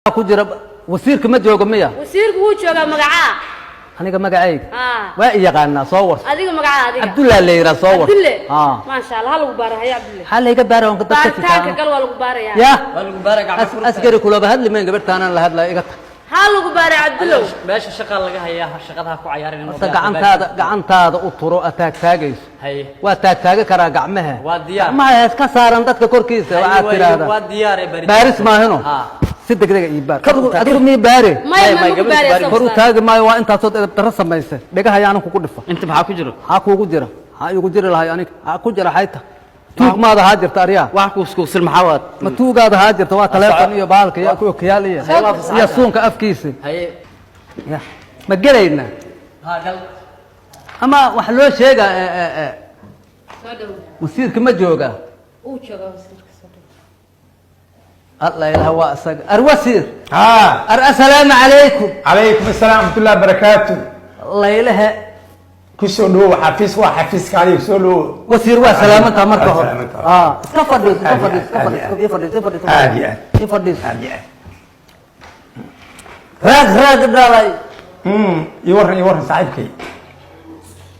Ku jira wasiirka ma joogo miya? Wasiirku wuu joogaa. Magacaa? Aniga magacayga aa waa i yaqaanaa, soo warso. Adiga magacaa adiga? Cabdullaa la yidhaa, soo warso. Cabdulle? Aa. Maasha Allah, ha lagu baara. Haya Cabdulle. Maxaa layga baara oon dadka Baaritaanka sitaa? gal, waa lagu baarayaa. Ya. Waa lagu baara gacmo furta. Askari kulaba hadli mayn, gabadhtaanaan la hadlaya, iga tag. Ha lagu baara, Cabdullow. Meesha shaqaa laga hayaa, shaqada ha ku cayaarin. Horta gacantaada u turo a taagtaagayso. Haye. Waa taagtaagi karaa gacmaha. Waa diyaar. Gacmaha hees ka saaran dadka korkiisa. Haye, waxaad tidhaahdaa waa diyaar ee baaritaan. Baaris maahino. Ha. Si degdega ii baar. Adigu mii baare? Maya. May, Ma may, lagu gabadha baaraya. baari. Kor u taagi maayo, waa intaasood edeb darro samaysay. Dhegaha yaanan kugu dhifa. Inta maxaa ku jiro? Maxaa kuugu jira? Maxaa iigu jiri lahay aniga? Maxaa ku jira? Xayta tuug maada haa jirta aryaa? Wax kuuskuusil maxaa waad? Ma tuugaada haa jirta? Waa taleefon iyo baalka iyo okiyaal iyo Haye, waa fasaxaysaa. iyo suunka afkiisa. Haye. Ya, ma gelaynaa? Ha, gal. Ama wax loo sheegaa Soo dhow. Wasiirka ma joogaa? Uu joogaa wasiirka, soo dhow. Alla ilaah, waa isaga. Ar wasiir. ها. Ar, assalaamu calaykum. عليكم السلام ورحمة الله وبركاته. Laylahe. Kusoo dhawow xafiis, waa xafiiskaadi, kusoo dhawow. Wasiir, waa salaamantaa marka Waa hore. salaamantaa. Ah, iska fadhiis, iska Aad iyo fadhiis, iska aad, fadhiis. aad. Ii fadhiis, ii fadhiis. Aad iyo aad. Ii fadhiis. Aad iyo aad. Raag raag dhalay. Ii warran, ii warran, saaxiibkay.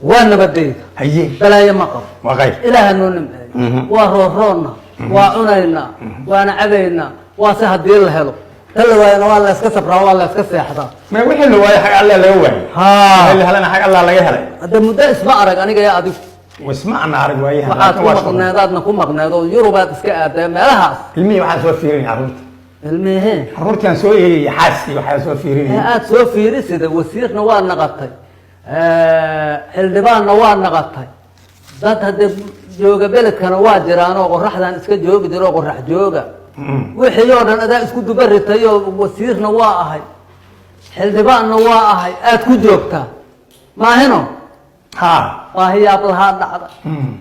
Waa nabadeyda. Haye. Balaayo ma qabo. Waa khayr. Ilaaha noo nimceeyo, waa rooroonna, waa cunaynaa, waana cabaynaa. Waa se haddii la helo ta la waayana waa la iska sabraa, waa la iska seexdaa. Ma wixii la waayay xag Allah laga waayay. Haa. Wixii la helana xag Allah laga helay. Hadda muddo isma arag aniga yaa adigu. Wasma ana arag waayahan. Waxaad laakiin ku waa shaqo. maqneedaadna ku maqneed oo Yurubaad iska aadee meelahaas. Ilmihii waxaan soo fiirinay carruurta. Ilmihee? Carruurtii aan soo eegayay, xaaskii waxaan soo ee fiirinayay. Aada soo fiirisida, wasiirna waa naqatay, xildhibaanna waa naqatay. Dad haddee jooga beledkana waa jiraanoo qoraxdan iska joogi jiro oo qorax jooga. Wixii oo dhan adaa isku dubaritay oo wasiirna waa ahay, xildhibaanna waa ahay, aad ku joogtaa maahino? Haa. Baahiyaab lahaa dhacda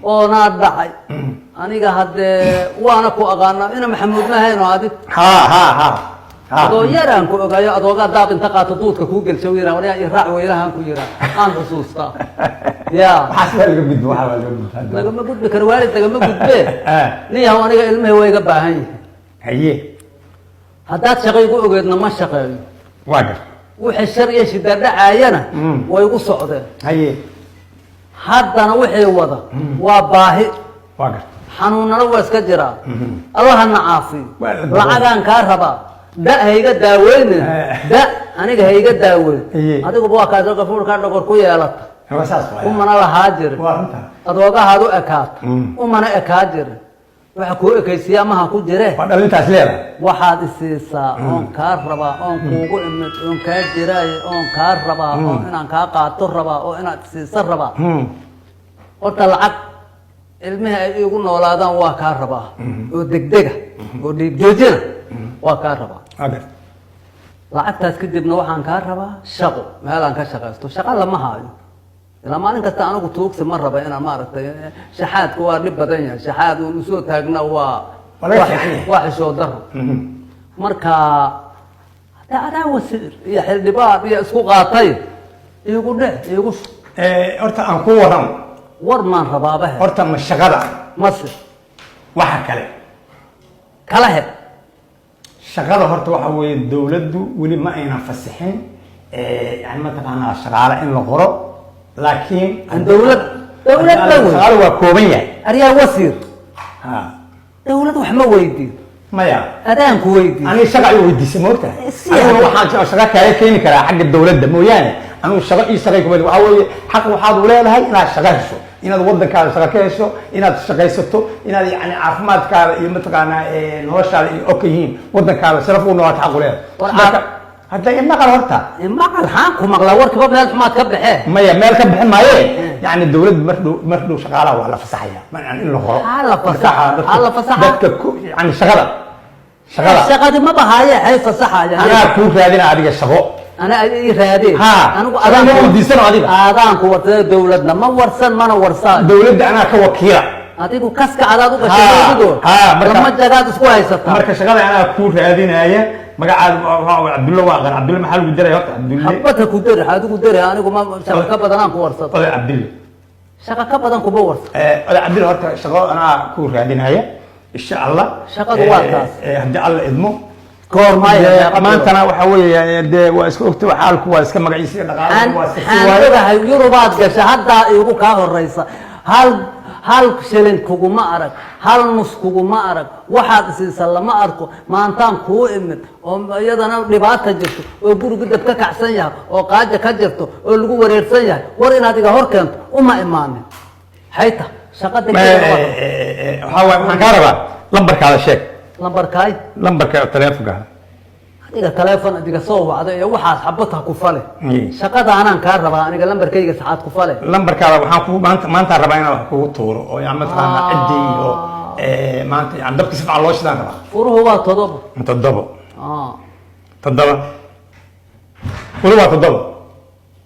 oonaa dhacay. Aniga haddee waana ku aqaanaa, ina Maxamuud mahayno adig? Haa haa haa haa. Adoo yaraan ku ogaayo, adoogaa daab inta qaato duudka kuu gelsha yiraa, waryaa i raac weylahaan ku yiraa, aan xusuustaa ya. Waxaas waa laga gudbo, waxaa waa laga gudbo hadda. Lagama gudbi karo, waalid lagama gudbe. Ah. Nin yahow, aniga ilmihii waa iga baahan yihin. Haye. Haddaad shaqo igu ogeedna, ma shaqeeyo. Waa gar. Wixii shar iyo shida dhacaayana way igu socdeen. Haye. Haddana wixii wada waa baahi. Waa gar. Xanuunana waa iska jiraa, Allahana caafiyo. Waa la dabool. Lacagaan kaa rabaa, da hayga daaweynin. Eh. Da aniga hayga daaweyn. Iye. Adiguba waa kaasoo gafuurkaa dhogor ku yeelata. Waa saas waay. Umana lahaa jirin. Waa runta. Adoogahaad u ekaata. Umana ekaa jirin, waxa kuu ekaysiiya amaha ku jire. Waa dhalintaas leedahay. Waxaad isiisaa oon kaa rabaa oon kuugu imid oon kaa jiraaye oon kaa rabaa oo inaan kaa qaato rabaa oo inaad isiisa rabaa. Horta lacag ilmihii ay iigu noolaadaan waa kaa rabaa oo degdega oo dhiig joojina waa kaa rabaa. Waa gar. Lacagtaas kadibna waxaan kaa rabaa shaqo, meelaan ka shaqaysto. Shaqo lama haayo ilaa maalin kasta anigu tuugsi ma raba inaan maaragtay. Shaxaadku waa dhib badan yahay, shaxaad uun usoo taagna waa Waa laga fiican yahay. Waa xishood daro. Marka hadda adaa wasiir iyo xildhibaan iyo isku qaatay, iigu dheh, iigu Horta aan ku warramo. War maan rabaabahe. Horta ma shaqada? Mase waxa kale. Kala he. Shaqada horta waxa weeye, dawladdu weli ma aynan fasixin yani mataqaanaa shaqaale in la qoro, laakiin Aan dawlad ma wey. Shaqaale waa kooban yahay. Aryaa wasiir. Ha. Dawlad wax ma weydiin. Maya. Adaan ku weydiin. Aniga shaqa i weydiisay, ma ogtahay? Si Anigu waxaan shaqa kaaga keeni karaa xagga dawladda mooyaane, anigu shaqo ii shaqay kuma. Waxaa weeye, xaq waxaad u leedahay inaad shaqo hesho, inaad waddankaada shaqo ka hesho, inaad shaqaysato, inaad yani caafimaadkaada iyo mataqaanaa noloshaada iyo ok yihiin, waddankaada sharaf u noolaato xaq u leedahay. War Marka hadda imaqal horta. Maqal, xaan ku maqlaa? Warkiiba meel xumaad ka baxee. Maya, meel ka bixin maaye. Yani dawladda mar dhow, mar dhow shaqaalaha waa la fasaxaya. Yani in la qoro. Haa, la fasaxa. Marka Haa, la fasaxa. Dadka ku yani shaqada shaqada. Shaqadii ma bahaaye, hay fasaxaya? Anaa kuu raadina adiga shaqo. Ana ii raadeen? Ha. Anigu Adaan ma weydiisano adiga. Adaan ku warsaday, dawladna ma warsan mana warsaayo. Dawladda anaa ka wakiila. Adigu kaska cadaad u gashay. Ha, Adigu ha, lama jagaad isku haysataa. Marka shaqada anaa kuu raadinaya. Magacaada waa Cabdulle, waa aqaan Cabdulle. Maxaa lagu daraya horta Cabdulle? Habadka ku dari, adigu dari. Anigu ma shaqo ka badan aan ku warsado. Oday Cabdulle. Shaqo ka badan kuma warsan. Oday Cabdulle, horta shaqo anaa kuu raadinaya, insha Allah. Shaqadu waa taas. Haddii Alla idmo. Goormaya? Maantana waxa weeye dee waa iska ogta, xaalku waa iska magaciisa iyo dhaqaaluhu waa iska si Waxaan waaye. ogahay Yurubaad gasha, haddaa iigu kaa horeysa. Hal hal shilin kuguma arag, hal nus kuguma arag, waxaad isiisa lama arko. Maantaan kuu imid oo iyadana dhibaata jirto, oo gurigu dab ka kacsan yahay, oo qaaja ka jirto, oo lagu wareersan yahay, war inaad iga hor keento uma imaanin. Xayta shaqada? Waxaa waaye, waxaan kaa rabaa lambarkaada sheeg. Lambarkaay? Lambarka taleefonka. Adiga taleefon adiga soo wacdo iyo waxaas xabad ha ku fale. Shaqadaanaan kaa rabaa aniga, lambarkayga saxaad ku fale? Lambarkaada waxaan ku maanta maantaan rabaa inaan wax kugu tuuro oo yani mataqaanaa ciddii iyo maanta yani dabka si fiican loo shidaan rabaa. Furuhu waa 7. 7. Ah. 7, weli waa 7.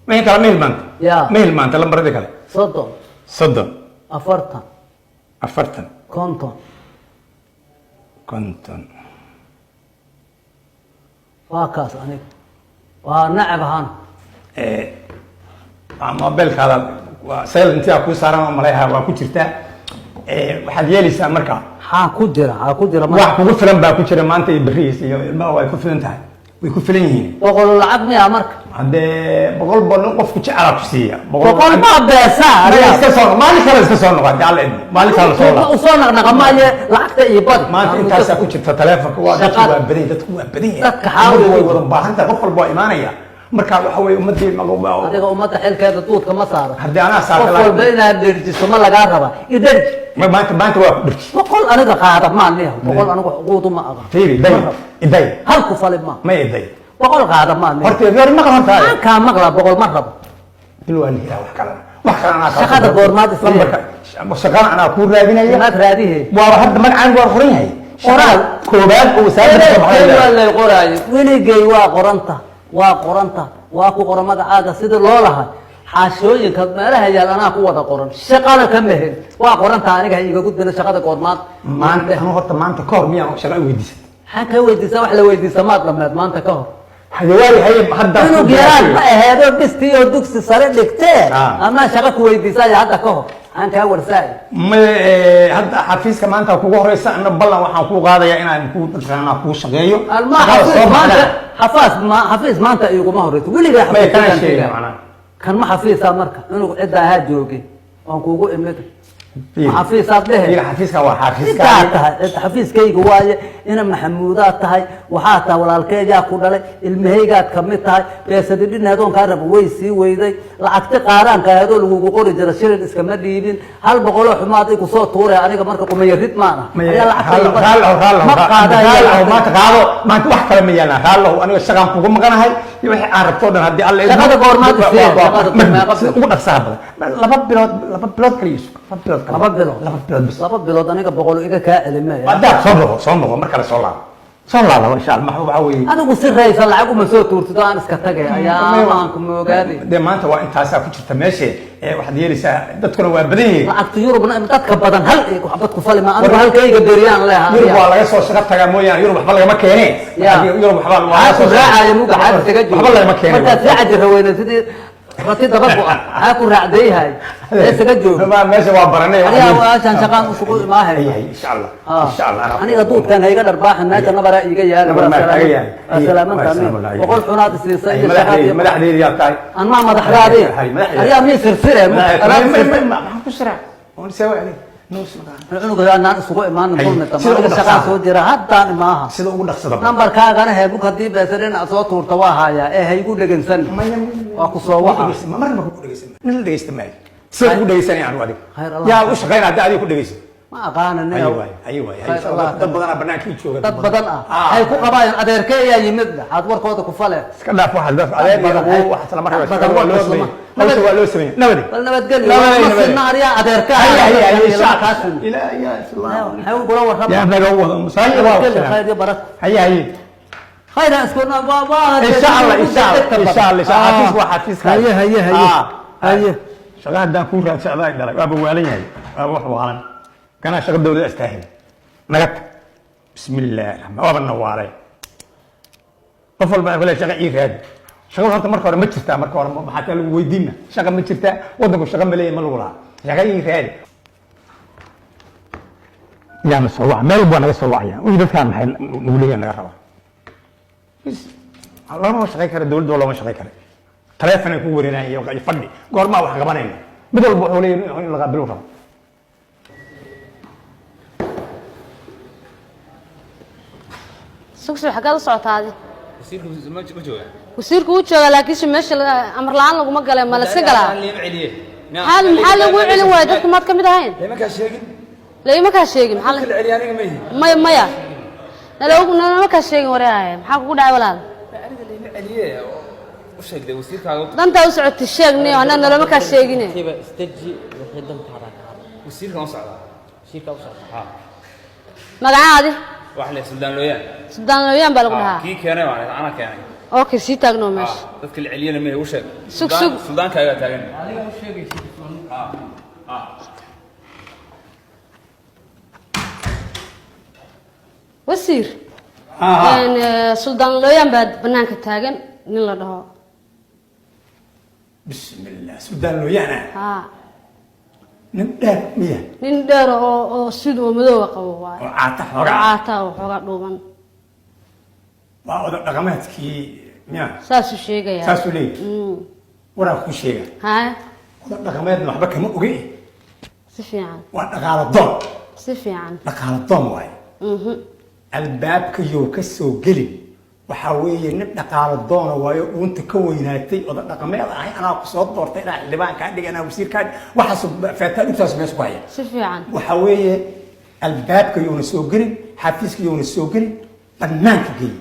Wixii kale ma hilmaanta? Ya. Ma hilmaanta lambaradii kale? 30. 30. 40. 40. 50. 50. Waa kaas, aniga waa nacab ahaan. Mobilkaada waa silent-iga kuu saaran oo malayha waa ku jirtaa. Waxaad yeelaysaa marka. Maxaa ku jira? Maxaa ku jira? Wax kugu filan baa ku jira maanta iyo beriis iyo ilmaha way ku filan tahay, way ku filan yihiin. 100 lacag miyaa marka? Haddee 100 bal qofku jecelaa ku siiya. 100 maa beesaa? Adiga iska soo maalin kale iska soo noqo haddii Alla idmo, maalin kale soo laabo. Usoo naqnaqa maaye, lacagta iyo badi. Maanta intaasaa ku jirta taleefonka, waa dadku Shaqada. waa badan yahay, dadku waa badan yahay. Dadka xaawil. Ummaddu way wada baahan tahay, qof walba waa imaanaya. Marka waxa weeye ummadii Adiga ummadda xilkeeda duudka ma saara. Haddii anaa saarta. Qof walba inaad dherjiso ma lagaa rabaa? Idherji. Maanta maanta waa ku dherji. 100 aniga qaada maan niyaho, 100 anigu xuquuqdu ma aqaan. Fiiri, day iday. Hal ku fali ma. Ma iday. 100 qaada maan niyaho. Horta reer maqal horta. Aan kaa maqlaa, 100 ma rabo. Bil waa la helaa, wax kalena wax kalena anaa kaa Shaqada goormaad isleeyahay? Lambarka shaqada anaa kuu raadinaya. Inaad raadihe. Waaba hadda magacaan waa qoran yahay. Qoraal. Koobaad oo wasaaradda ka soo baxday. Waa lay qoraayo weligay, waa qoranta, waa qoranta, waa ku qoran magacaaga sidii loo lahay. Xaashooyinka meelaha yaal anaa ku wada qoran, shaqana kama hel. Waa qoranta, aniga ha iiga gudbina. Shaqada goormaad? Maanta anu horta maanta ka hor miyaan shaqa weydiisat? Maxaan kaa weydiisaa? Wax la weydiisa maad dhameed maanta ka hor. Haye haye, hadda Cunug yaraan ma aheedo dhistii oo dugsi sare dhigtee. Amaa shaqa ku weydiisaya hadda ka hor maxaan kaa warsaaya? Ma hadda xafiiska maanta kugu horeysa, ana ballan waxaan kuu qaadayaa inaan ku mataqaanaa kuu shaqeeyo. Alma Shaqada soo xafiis maanta baxda. xafaas ma xafiis maanta iguma horeyso weligaa. May kana Xafiiskaan sheegin tegaa. macnaha. Kan ma xafiisaa marka cunug cidda ahaa jooge oon kuugu imid? Fiiri. Xafiisaad dhehe. Fiiri, xafiiska waa xafiiska. Ciddaa tahay cid xafiiskayga waaye, ina Maxamuudaad tahay, waxaa tahay walaalkeeyaa ku dhalay, ilmahaygaad kamid tahay. Beesadi dhinaheedoon kaa raba way sii weyday. Lacagti qaaraanka aheedoo lagugu qori jira shilin iskama dhiibin. Hal 100-oo xumaad igu soo tuuray aniga marka qumayarid maan ah. Ayaa lacagta iga bar- Raallahu, raallahu. Ma qaadayo. Raallahu, maanta qaado, maanta wax kale ma yaalaan. Raallahu, aniga shaqaan kugu maqanahay iyo wixii aan rabto o dhan haddii Alla idmo. Shaqada goormaad isiiyeen? Shaqada goormaa? Sida ugu dhaqsaha badan, 2 bilood, 2 bilood kaliya isug, 2 bilood kale. 2 bilood? 2 bilood bis. 2 bilood aniga 100 iga kaa celimaya. Haddaad soo noqo, soo noqo, mar kale soo laabo, soo laabo insha Allah. Waxa weeye Adigu si raysa lacag uma soo tuurtid oo aan iska tagay ayaa aan ku moogaadi. Dee maanta waa intaasaa ku jirta meeshe. Waxaad yeelaysaa, dadkuna waa badan yihiin. Lacagta Yurubna dadka badan hal iyo xabad ku fali ma anigu, halkayga beriyaan leeha. Yurub waa laga soo shaqo tagaa mooyaane, Yurub waxba lagama keene. Ya. Yurub waxba waa laga Maxaa ku soo raacaya muga xaad isaga joogo? Waxba lagama keene. Markaad sii cajira weyne sidii rati daba go'an, maxaa ku raacdayhay ee isaga joogo? Meesha waa baranay. Aniga waashaan shaqaan usugu imaahay. Hay, insha Allah, insha Allah. Aniga duudkan hayga dharbaaxin, meesha nabaraa iiga yaala. Nabar maa kaaga yaal. Waa salaamantaa. 100 xunaad isiisa iyo shaqaad iyo Madaxdeedi yaa tahay. Anmaa madaxdaadii? Hay, madaxdeedi. Adigaa mii sirsire? Maxaan ku siraa oon sewa adig nuus Cunuga anaan isugu imaanin. Hay, Dulmi sida ugu aniga shaqaan dhaqsaha. soo jira haddaan imaaha. Sida ugu dhaqsada badan. Nambarkaagana heebug haddii beesa dhinac soo tuurta waa hayaa ee haygu dhegansan, waa ku soo waca. Marna ku dhegeysan, nin la dhegeysta maayo. Sida kugu dhegeysanaya anigu adiga Khayr Allah. yaa u shaqeynaya haddii adiga ku dhegeysan? Ma aqaana nin. Haye waay, haye waay, haye. Khayr Allah. Dad badanaa banaanka ii jooga. Dad badan ah waxay ku qabaayaan adeerkee ayaa yimid, aad warkooda ku fale. Iska dhaaf waxaad dad adeer iyo Badan, awow waxaas lama rabo. badan Shaqada waa loo warkood sameeyey. lama- Hawsha waa loo sameeyey. Nabadi. Bal nabadgelyo. Nabadi, Ma nabadi. sinna ariyaa adeerkaa. Haye, haye, haye, Lama kaa sinna. Ilaa ya islaam. Maxay kula warrama? Yaa naga wada musaaya waa. Nabadgelyo, khayr iyo barako. Haye, haye. Khayr ha isku waa Insha Allah, insha Allah, insha Allah, insha Allah. Xafiis waa xafiiska. Haye, haye, haye. Haye. Shaqa haddaan kuu raadsacdaa dhalay, waaba waalan yahay, waaba wax waalan kanaa. Shaqa dawladda istaahil naga tag. Bismi illaahi raxmaan, waaba nawaalay. Qof walba wuxuu leeyahay shaqa ii raadi. Shaqada horta marka hore ma jirtaa? Marka hore maxaa taa lagu weydiina? Shaqa ma jirtaa? Waddanku shaqa ma leeyahay? Ma lagu lahaa shaqa ii raadi? Yaana soo wac, meel baa naga soo wacaya. Wixii dadkaan maxay nagu leeyahay naga rabaa? Bis lama shaqayn kara, dowladda looma shaqayn kara. Taleefon ay ku wareerayaan iyo fadhi. Goormaa wax qabanayna? Mid walba wuxuu leeyahay in la qaabilo rabo. Sugsi, xaggaad u socotaa adi? Wasiirka ma joogaa? Wasiirku wuu joogaa, laakiinse meesha amar la'aan laguma galay. Ma la iska galaa? Lama celiye. Maxaa lagu celin waaya? Dadku maad ka mid ahayn? Lama kaa sheegin. Lagama kaa sheegin. Maxaa kala celiya aniga ma yihi. Maya, maya, nalama kaa sheegin. Wareehaya, maxaa kugu dhacay, walaal? Aniga lama celiye, u sheegday wasiirkaaga. Dantaa u socotay sheeg niyo, annaga nalama kaa sheegine. Kiiba istaji, wixii dantaada ka hadla. Wasiirkan u socdaa. Wasiirka u socda. Ha. Magacaadi? Wax le Suldaan Looyaan. Suldaan Looyaan baa lagu dhahaa. Kii keenay baan anaa keenay. Okay, sii taagnoo meesha. Dadka la celiyana ma u sheeg. Sug, sug. Suldaankaagaa taagan. Adiga u sheegaysid. Ha. Wasiir, Suldaan Looyaan baa banaanka taagan, nin la dhaho. Bismillah, Suldaan Looyaana? Ha. Nin dheer miya? Nin dheer oo sidoo madooga qabo waay. Oo caata xoogaa. Caata oo xoogaa dhuuban. Waa oda dhaqameedkii miya? Saasuu sheegayaa. Saasuu leeyahay. Waraa ku sheega. Haya. Oda dhaqameedna waxba kama oge. Si fiican. Waa dhaqaalo doon. Si fiican. Dhaqaalo doon waaye. Albaabka yow ka soo gelin. Waxaa weeye nin dhaqaalo doona waayo, uunta ka weynaatay. Oda dhaqameed ahay, anaa ku soo doortay, inaa xildhibaan kaa dhigay, anaa wasiir kaa dhigay, waxaas feetaa dhugtaas meesha ku haya. Si fiican. Waxaa weeye albaabka yowna soo gelin, xafiiska yowna soo gelin, banaanka geey.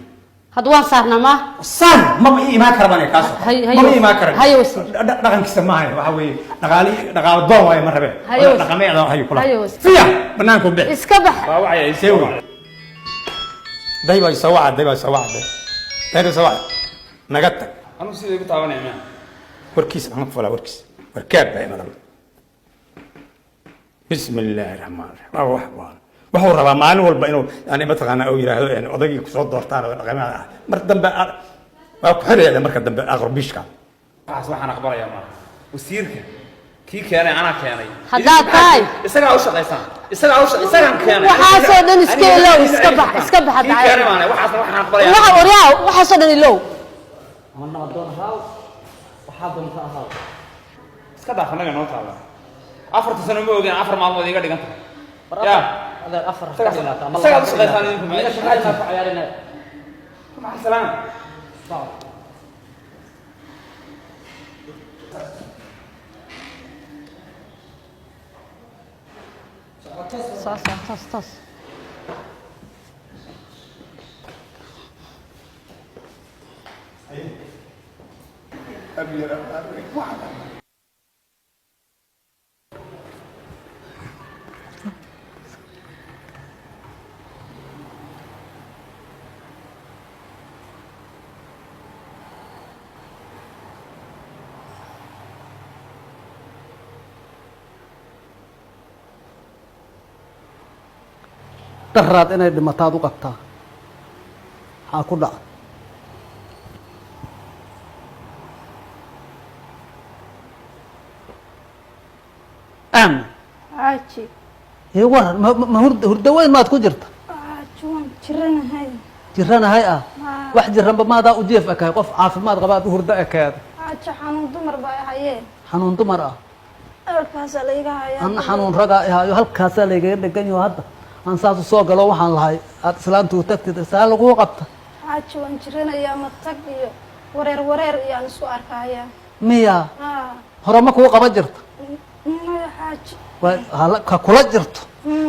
Hadda waan saarnaa ma? Saan maba ii imaan kara baan kaasoo. Maba ii imaan kara. Haye, wasiir. Dhaqankiisa maaha. Waxaa weeye dhaqaali dhaqaalo doon waayo, ma rabeen. Haye, oda wasiir. dhaqameed hayo kula. Haye, wasiir. Fiya banaanka u bixi. Iska bax. Waa wacaya. See wey. Day baa soo wacday, day baa soo wacday, day baa soo wacday, naga tag. Anigu sidii igu taabanaya miya? Warkiisa maxaan ku falaa? Warkiisa warkaab baa imadan. Bismi illaahi raxmaan raxiim. Waa wax waan wuxuu rabaa maalin walba inuu yani mataqaanaa uu yidhaahdo yani odaygii kusoo doortaan oo dhaqameed ah. Mar dambe waa ku xiraya, marka dambe aqrbiishka. Waxaas waxaan aqbalayaa maaha. Wasiirka kii keenay anaa keenay. Haddaad tahay. Isagaa u shaqaysaan, isagaa u isagaan keenay. Waxaasoo dhan iska Aniga ilow, ma iska bax, celin iska bax. kartaan. Kii keenay baana waxaasna waxaan aqbalayaa. Waxa oryaa, waxaasoo dhan ilow. Ama nabadoon ahaaw, waxaa doonta ahaaw. Iska dhaaf, annaga noo taala. 4ta sano ma ogeen, 4 maalmood iga dhigan tahay ya. Adeer, 4 Isagaa u shaqaysaan idinku. Aniga shaqadii ku ciyaarinaya. Maca salaam. Soo soo, toos toos. Daraad inay dhimataad u qabtaa, maxaa ku dhaca? Aamin. Xaaji. Ii waran, ma hurdo weyn maad ku jirta? Xaaji, waan jiranahay. Jiranahay ah? Haa. Wax jiranba maadaa u jief ekahay? Qof caafimaad qabaad u hurdo ekeeda. Xaaji, xanuun dumar baa hayee. Xanuun dumar ah? Halkaasaa layga hayaa. Anna xanuun ragaa ihaayo, halkaasaa laygaga dhegan yaho. Hadda aan saas u soo galo, waxaan lahay aad islaantuu tagtid, saa laguu qabta. Xaaji, waan jiranayaa, matag iyo wareer wareer iyo aan isku arkayaa. Miya? Haa. Hore ma kuu qaba jirta? Maya, xaaji. Waa ka kula jirto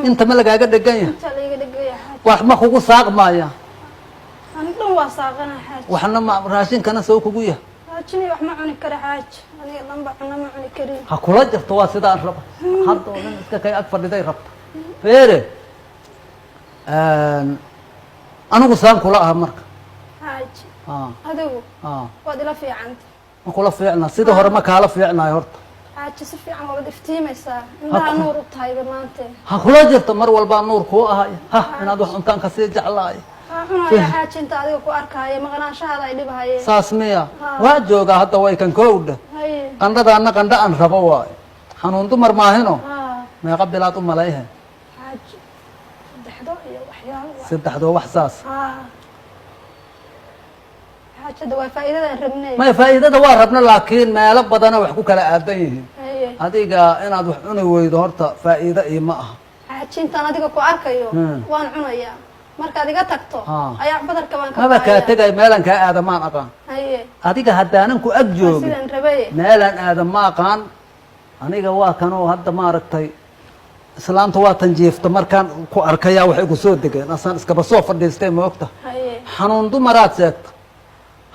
inta ma lagaaga dhegan yahay? Intaa layga dhegaya, xaaji. Wax ma kugu saaqmaya? Aan dhan waa saaqana, xaaji. Waxna ma raashinkana soo kugu yahay? Xaajini wax ma cuni kara, xaaji, aniga dhanba cuna ma cuni karin. Ha kula jirto, waa sidaan raba. Hadda oo dhan iska kay ag fadhiday rabta. Feere, anigu saan kula aha marka? Xaaji. Ha. Adigu Ha. waad ila fiicanta. Ma kula fiicna? Sidii hore ma kaala fiicnayo horta? Xaaji, si fiican waad iftiimaysaa, indhaha nuur u tahayba maante. Ha kula jirto, mar walbaa nuur kuu ahay. Ha, inaad wax cuntaan kasii jeclaay. Waa cunaya, xaaji, inta adiga ku arkaayo maqnaanshahaada ay dhibahayeen. Saas miya? Ha. Waa joogaa hadda, way kan kowdha. Haye. Qandhadaana qandha aan rabo waayo, xanuun dumar maahino. Ha. Meeqa bilaad u malayhe? Xaaji, saddexdo iyo waxyaalo Saddexdoo wax saas. Ha. Xaajada waa faa'iidadaan rabnay. Maya, faa'iidada waa rabna, laakiin meelo badana wax ku kala aadan yihiin. Haye. Adiga inaad wax cuni weydo horta faa'iido iima aha. Xaaji, intaan adiga ku arkayo waan cunayaa. Markaad iga tagto ayaa badarka baan ka Maba kaa baayaa. tegay, meelaan kaa aada maan aqaan. Haye. Adiga haddaanan ku ag Waa joogin sidaan rabay. meelaan aada ma aqaan. Aniga waa kanoo hadda maaragtay islaanta waa tan jiifta, markaan ku arkayaa waxay ku soo degeen asaan iskaba soo fadhiistay, ma ogta? Haye. Xanuun dumaraad sheegta,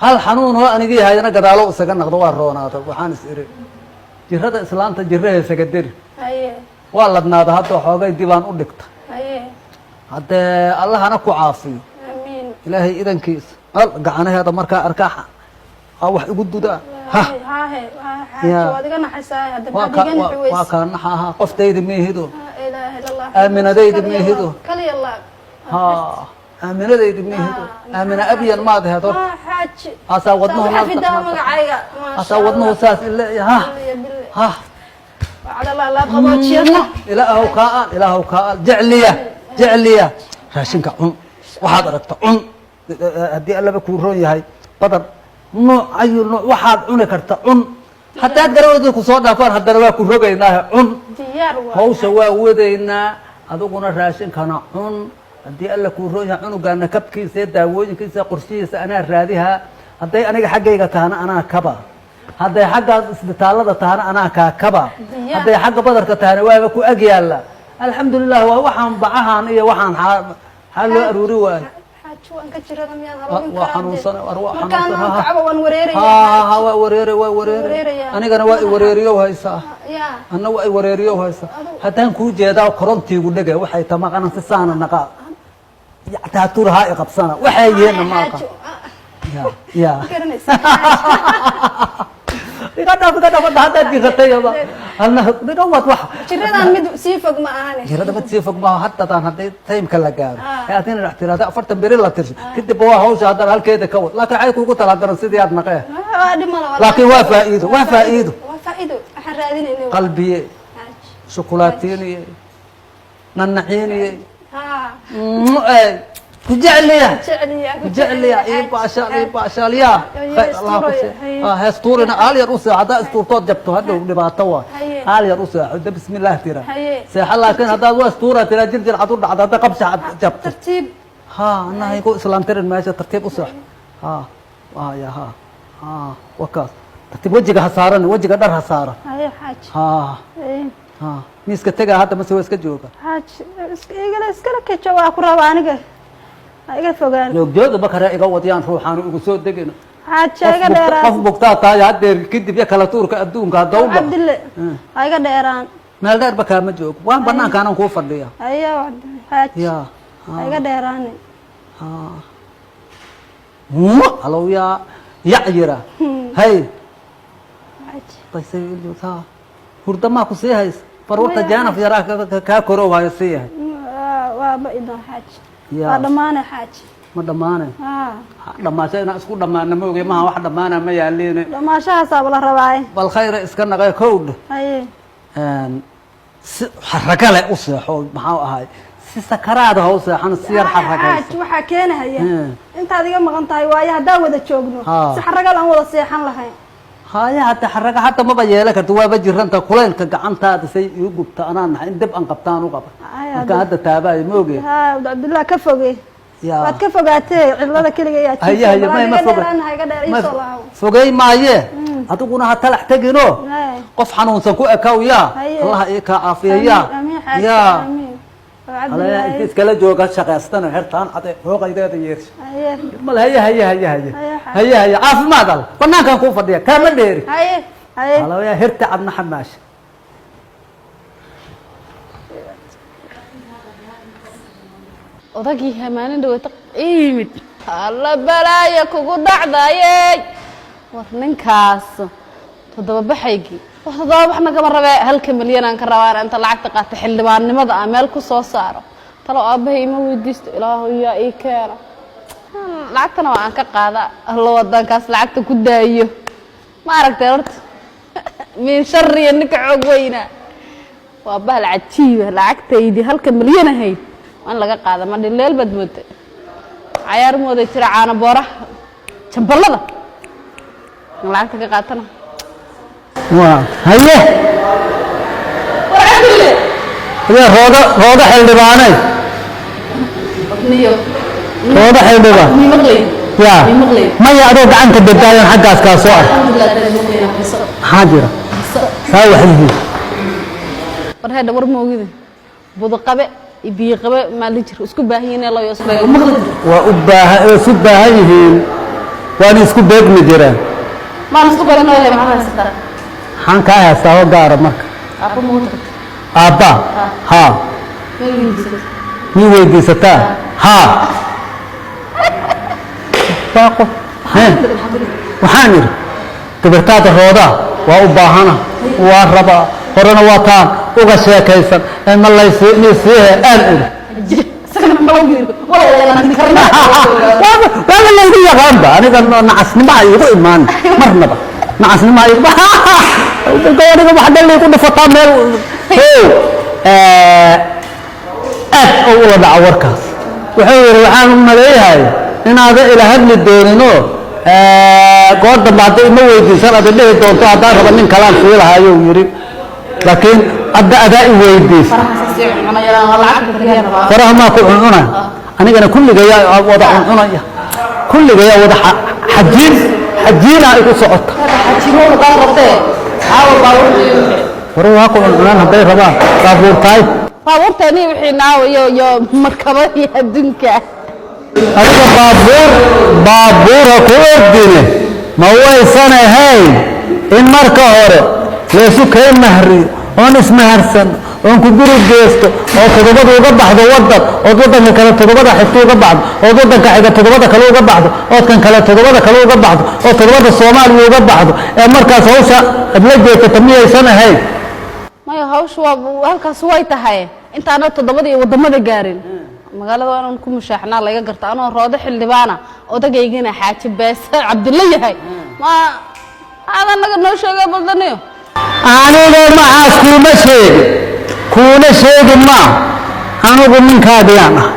hal xanuun oo anigii hayana gadaalo isaga naqdo, waa roonaada. Waxaan is iri jirada islaanta jiraha isaga deri. Haye. Waa ladnaada hadda, xoogay dibaan u dhigta. Haye. Haddee Allahana ku caafiyo. Amiin. Ilaahay idankiisa al gacanaheeda markaa arkaa aa wax igu dudaa ha. Hahe, xaaji, waad iga naxaysaa hadda. Waa Maxaad ka iga naxi waa weyse? Kaa naxa ahaa, qoftayda miihido. Laa ilaaha illa Allah. Aaminadayda Kaliya miihido. laab, kaliya laab. Ha, aaminadayda miihido, aamina abyan maad aheed horta. Ah, xaaji. Asaa wadnuhu Saa u xafidaa magacayga. Maasha asaa wadnuhu Allah. saas ile ha. Bille, bille. Ha. Wacala Allah, laab qaboojiyada. Ilaahow kaa al, Ilaahow kaa al, jecliya jecliya. Raashinka cun, waxaad aragta cun. Haddii Allaba kuu roon yahay, badar nooc ayu nooc waxaad cuni karta cun. Haddaad garawda ku soo dhaafaan haddana waa ku rogaynaa, cun. Diyaar waa. Hawsha waa wadaynaa, adiguna raashinkana cun. Haddii Alla kuu roon yahay, cunugaana kabkiisa iyo daawooyinkiisa qorshihiisa anaa raadihaa. Hadday aniga xaggayga tahana anaa kaba, hadday xagga isbitaallada tahana anaa kaa kaba. Diyaar. Hadday xagga badarka tahana waaba ku ag yaalla, alxamdulilah. Waa waxaan bacahan iyo waxaan xaa loo aruuri waayo. Xaaji, waan ka jirada miyaan haruurin Waa karaa? xanuunsan, war waa Markaan xanuunsan. aan kacbo waan wareerayaa. Ha ha, waa wareere, waa wareere. Wareerayaa. Anigana waa i wareeriyo haysaa. Yaa. Anna waa i wareeriyo haysaa. Haddaan kuu jeedaa korontiigu dhega, waxay tamaqanan si saana naqaa taaturahaa i qabsana, waxay yihiinna ma aqaan. Xaaji, Ya ya. ma garanaysaa, xaaji. Iga dhaaf, iga dhaaf, hadda haddaad jiratay yaba halna iga wad wax. Jiradan mid sii fog ma ahane. Jirada mid sii fog maaha. Haddadaan hadday taymka la gaaro ee aad ina dhex tiraahdo 40 beri la tirso, kadib waa hawsha haddana halkeeda ka wad, laakiin cay kugu tala haddana sidii aad naqee. Waa dhib mala. Laakiin waa faa'iido, waa faa'iido. Waa faa'iido, waxaan raadinaynay waa. Qalbiye. Xaaji. Shukulaatiiniye, nanaciiniye. Ha. Ku jecliya. Jecliya. Ku jecliya, ii baashaal, ii baashaal, yaa khayr Allah ku sii. Ha, heestuurina aal yar u seexo. Haddaa istuurtood jabto hadhow dhibaato waa. Haye. Aal yar u seexo de, bismillaah tira. Haye. Seexa, laakiin haddaad waa istuura tira jirjir cad u dhacdo, hadda qabsha cad jabto. Tartiib. Ha, anahay ku islaamtirin meesha, tartiib u seexo. Ha, waya ha ha, wakaas tartiib, wejiga ha saaran, wejiga dhar ha saaran. Haye, xaaji. Ha. Haye. Ha, miiska tegaa hadda mase waa iska jooga? Xaaji, iska igala iskala kejo, waa ku rabaa aniga. Ha iga fogaan. Joogjooga bakare iga wadiyaan, ruuxaanu igu soo degina. Xaaji, ha iga dheeraan. Qof bugtaa tahay haddeer kadib iyo kala tuurka adduunka hadda u baxo. Cabdille, ha iga dheeraan. Meel dheer ba kaama joogo, waan bannaankaanan kuu fadhiya. Haye, xaaji. Ya. Ha iga dheeraani. Ha, halow yaa yac yira hay. Xaaji. Basay hurda maa ku sii haysa farwarta jaanaf yaraa kaa korow hayo sii yahay. Waa ba idan, xaaji. Ya. Waa dhammaanay, xaaji. Ma dhammaanay? Ha. Dhammaasho inaan isku dhammaana ma oge, maha wax dhammaana ma yaaliine. Dhammaashahaasaaba la rabaaye. Bal khayra iska naqee kowdha. Haye. Si xaraga leh u seexo, maxaa ahay, si sakaraada ha u seexan, si yar xaragaysa. Xaaji, waxaa keenahaya intaad iga maqan tahay, waayo haddaan wada joogno si xaragal aan wada seexan lahayn. Haya, hadda xaraga hadda maba yeelan karta, waaba jiranta kulaylka gacantaada say iu gubta, anaa naxay in dib aan qabtaan u qaba. Ay, marka hadda taabaayo ma oge. Ha, Cabdillah, ka foge. Ya. Waad ka fogaatee, cidlada keliga yaa. Haye haye, may ma iga foge dheeraan, ha iga dheer, ma iisoo lahaw. Fogey maaye, adiguna ha talax tegino. Haye. Qof xanuunsan ku ekow yaa. Haye. Allah ii kaa caafiya yaa. Amiin, xaaji. Yaa. Amiin. Alaya Cabdillah. inta iskala jooga shaqaystana xertaan cade hooqaydeeda yeersha. Haye. Mal haye haye haye haye. Haye, xaaji. Haye haye, caafimaad al, banaankan kuu fadhiya, kaama dheeri. Haye haye. Halawaya hirta cadna xamaasha. Odagii hamaanin dhaweeta ii yimid, alla balaaya kugu dhacdayey. War ninkaas toddoba baxaygii, wax toddoba bax nagama rabee, halka milyan aan ka rabaan inta lacagta qaata xildhibaannimada aan meel ku soo saaro. Talo aabbahay ima weydiisto, Ilaahu yaa ii keena. Lacagtana waa aan ka qaada, alla wadankaas lacagta ku daayo. Ma aragtay horta min shariya ninka xoog weynaa waa bahal cajiiba. Lacagtaydii halka milyan ahayd waa in laga qaada. Ma dhileel baad mooday, cayaar mooday jira caano booraha. Jamballada lacagta ka qaatana. Waa haye. War Cabdille. Hadee rooda, rooda xildhibaanay. Niyo. Rooda xildhibaan. Mi maqlay? Ya. Mi maqlay? Maya, adoo gacanta badaayan xaggaas kaa soo ark. Alxamdulilah, dad maqlayna xiso. Maxaa jira? Saa wax yihiin? War heedha, war moogida budaqabe iyo biyo qabe maa la jiro isku baahan yihiin loo isku baahan maqli jiro. Waa u baahan, waa isu baahan yihiin, waana isku beegmi jiraan. Maan isku badan oo maxaa haysataa? Maxaan kaa haystaa oo gaara marka? Aabba ma u tagtay? Aabba haa. Ma weydiisatay? Mii weydiisataa? Haa, waa qof. Hee, waxaan idhi gabartaada roodaa waa u baahana, waa rabaa, horena waa taan uga sheekaysan ee ma laysii misiihe aan idhi. Isagana ma u yiri walaalayaal karna. Waaba laygu yaqaanba aniga nacasnimaha iigu imaan marnaba, nacasnimaha iigu aniga wax dhan laygu dhufataa meel how aad oo ula dhaco warkaas. Wuxuu yidhi waxaan u maleeyahay inaada ila hadli dooninoo goor dambe hadday ima weydiisan ada dhihi doonto haddaan raba nin kalaan sii lahaayuu yidhi, laakiin hadda adaa i weydiis. Faraha sii cunayaan lacagta kaliya rabaa. Faraha maa ku cuncunaya? Anigana kulligayaa wada cuncunaya, kulligayaa wada xajiin xajiinaa igu socota. Xajimo hadaa rabtee caawa baabuurta iyo wixii. Farahu ha ku cuncunaan hadday rabaan baabuurtaay. Baabuurteeni wixii naaw iyo markabada iyo adduunka. Adiga baabuur baabuur ha ku ordine, ma waysan ahayn in marka hore laysu kay mahriyo oon ismaharsan oon ku guri geysto oo todobada uga baxdo wadan, ood wadanka kale todobada xigta uga baxdo, ood wadanka xiga todobada kale uga baxdo, ood kan kale todobada kale uga baxdo, oo todobada Soomaaliya uga baxdo, ee markaas hawsha aad la jeesato miyaysan ahayn? Maya, hawsha waa halkaas way tahay intaana toddobada iyo wadamada gaarin magaalada waa inaan ku mushaaxnaa laga garto anoo roodo xildhibaana, odagaygana Xaaji Beese Cabdilla yahay. Ma aadan naga noo sheega baldaniyo. Aniga maxaas kuuma sheegin, kuuna sheegi maa, anigu ninkaagiyaan ah.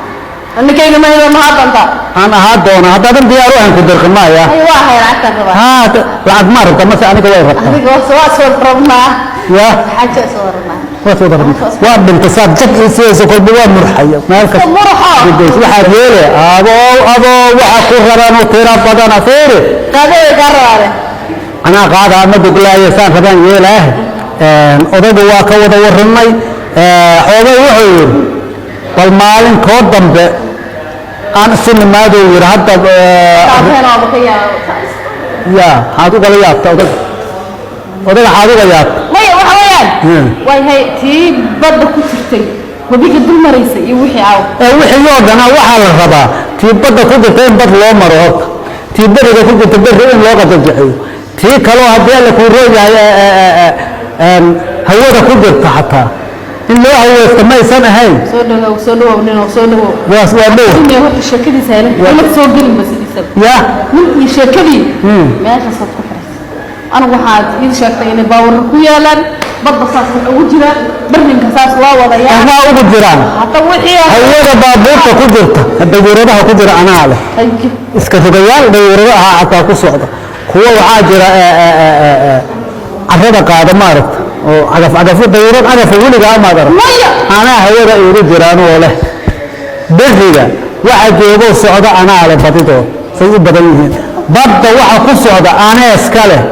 Ninkayga ma helo ma hadanta. Aan ahaa doona haddaadan diyaar u ahayn ku dirqi maaya. Ay, waa hay, lacagtaan rabaa. Haa, lacag ma rabta mase aniga way rabtaa? Adiga waa soo rabnaa. Ya. Xaaji waa soo rabnaa. Waa soo rabnaa, waa dhintay saad jag ii siiyeyso kolba waa murxaya meel kasta. Murxo. Gudays waxaad yeele adoo adoo waxa ku raran u tira badana fiiri. Qaadada kaa rabaade. Anaa qaadaa ma goglaayo, saan rabaan yeelaah. Odaygu waa ka wada warramay. Oday wuxuu yidhi bal maalin koo dambe aan isu nimaaduu yidhi hadda. Taabeen waaba ka yaabo. Ya, maxaad ugala yaabta odayga? Odayga maxaad uga yaabta? Maya, waxa weeyaan way hay tii badda ku jirtay, webiga dul maraysay iyo wixii aaw. Ee wixii oo dhana waxaa la rabaa tii badda ku jirta in bad loo maro horta, tii beriga ku jirta berri in loo qadajixiyo, tii kaloo haddii Alla kuu roon yahay hawada ku jirta xataa in loo haweysto maysan ahayn. Soo dhawow, soo dhawow nino, soo dhawow. Waa dhow. Nin horta sheekadiisa hele la soo gelin ba sidiisa. Ya. Nin iyo sheekadii meeshaasaad ku xiraysa. Anigu waxaad ii sheegtay inay baawarra ku yaalaan badda, saas wax ugu jiraan barrinka, saas loo wadayaa. Waxbaa ugu jiraan. Hadda wixii hawada baabuurta ku jirta, dawuradaha ku jira anaa leh. Ayo. Iska rogayaal dawurado ahaa xataa ku socda, kuwa waxaa jira carrada qaada maaragta oo cagaf cagafyo dawurad cagafa weligaa maad arag? Maya. Anaa hawada iigu jiraan oo leh. Beriga waxa joogoo socda anaa leh, badidood say u badan yihiin. Badda waxa ku socda anaa iska leh.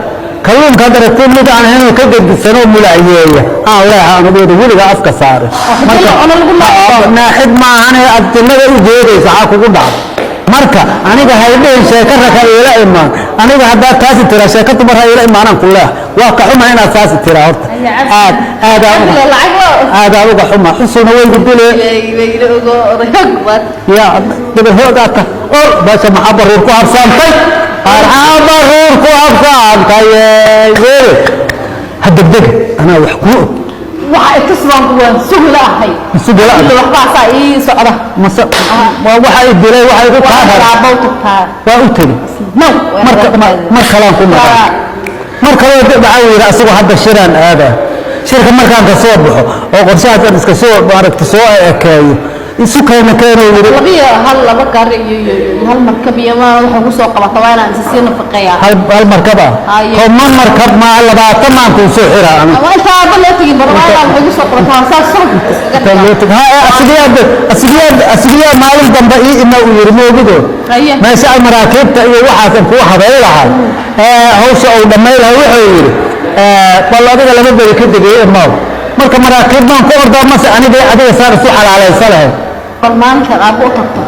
Kalluunka hadda aragtay mid aan ahayn oo ka gedisanoo mulacyeeya aan leeha anigooda weligaa afka saare. Naaxid maahane adilada u jeedaysa xaa kugu dhacda marka aniga haydhihin sheeko raka iila imaan. Aniga haddaad taasi tiraa sheeko dumar ha iila imaanaan ku leeha. Waa ka xuma inaad saasi tiraa horta, aad aadaan aadaan uga xuma xusuna weygu dile. Ya gabar hoogaata or baasha maxaa baruur ku habsaantay? Maxaa baruur ku habsaantay? Yeele ha degdeg, anaa wax kuu og. Waxa itus baan ku waan sugi la'ahay. Sugi la'ahay. Waxbaa saa ii socda. Mase waa waxa i dilay waxa igu kaa haray. Waa tagtaa. Waa u tegi No. Marka mar kalaan ku maqan, mar kaloo waxaa yidhi asagu hadda shiraan aadaa, shirka markaan ka soo baxo oo qorshahaas aan iska soo maaragta soo ekeeyo. Isu keena keenuu yidhi. Labiyo hal, laba gaari iyo hal markab iyo ma waxa ku soo qabata, waa inaan isa sii nafaqeeyaa. Hal markab ah? Haye. 10 markab maa, 20 maan kuu soo xiraa aniga. Ama inta aaba loo tegin bar, waa inaan waxay ku soo qabataa saas soo Inta loo tag ha asigiyaa maalin dambe ii ima uu yidhi, moogido. Haye. Meesha ay maraakiibta iyo waxaasan kuu habeey lahay ee hawsha uu dhamay lahay, wuxuu yidhi bal adiga 2 beri kadib ii imaw. Marka maraakiib baan ku ordaa mase aniga adiga saan isu xalaalaysa lahayd? Bal maalinkaad aabbo u tagto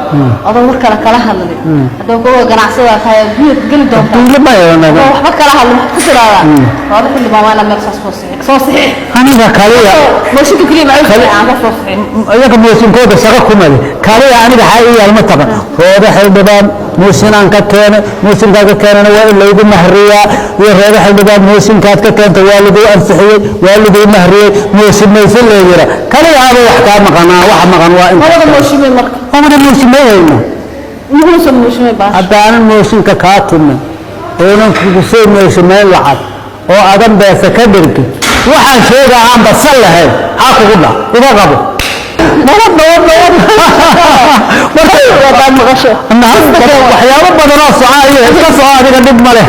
adoo war kale kala hadlin, haddaba kuwa ganacsada tahay guyad geli doontaa. Duule ma yeelanaga. Oo waxba kala hadlin, waxaad ku tiraahdaa labada xildhibaan waa inaad meel saas soo saxiix soo saxiix. Aniga kaliya Mooshinka keliya macuu aan ka soo saxiix. Iyaga moosinkooda shaqo kumale. Kaliya aniga xaa ii yaal ma taqan roodo xildhibaan moosinaan ka keenay, moosinkaa ka keenana waa in laygu mahriyaa, iyo roodo xildhibaan moosinkaad ka keenta waa laguu ansixiyey, waa laguu mahriyey, moosin mayse loo yira. Kaliya aaba wax kaa maqanaa, wax maqan waa inta. Mawada mooshimay marka? Wada moosimeyhayna. Muxuusan mooshimay baash? Haddaanan mooshinka kaa tumin oonan kugu soo mooshimeyn lacag oo adan beesa ka dhirgin, waxaan sheegaa aan basan lahayn xaa kugu dhac iga qabo. Nabad, nabad, nabad. Maqasho. Waxyaabo badanoo soco iyo iska soco, adiga dhib ma leh.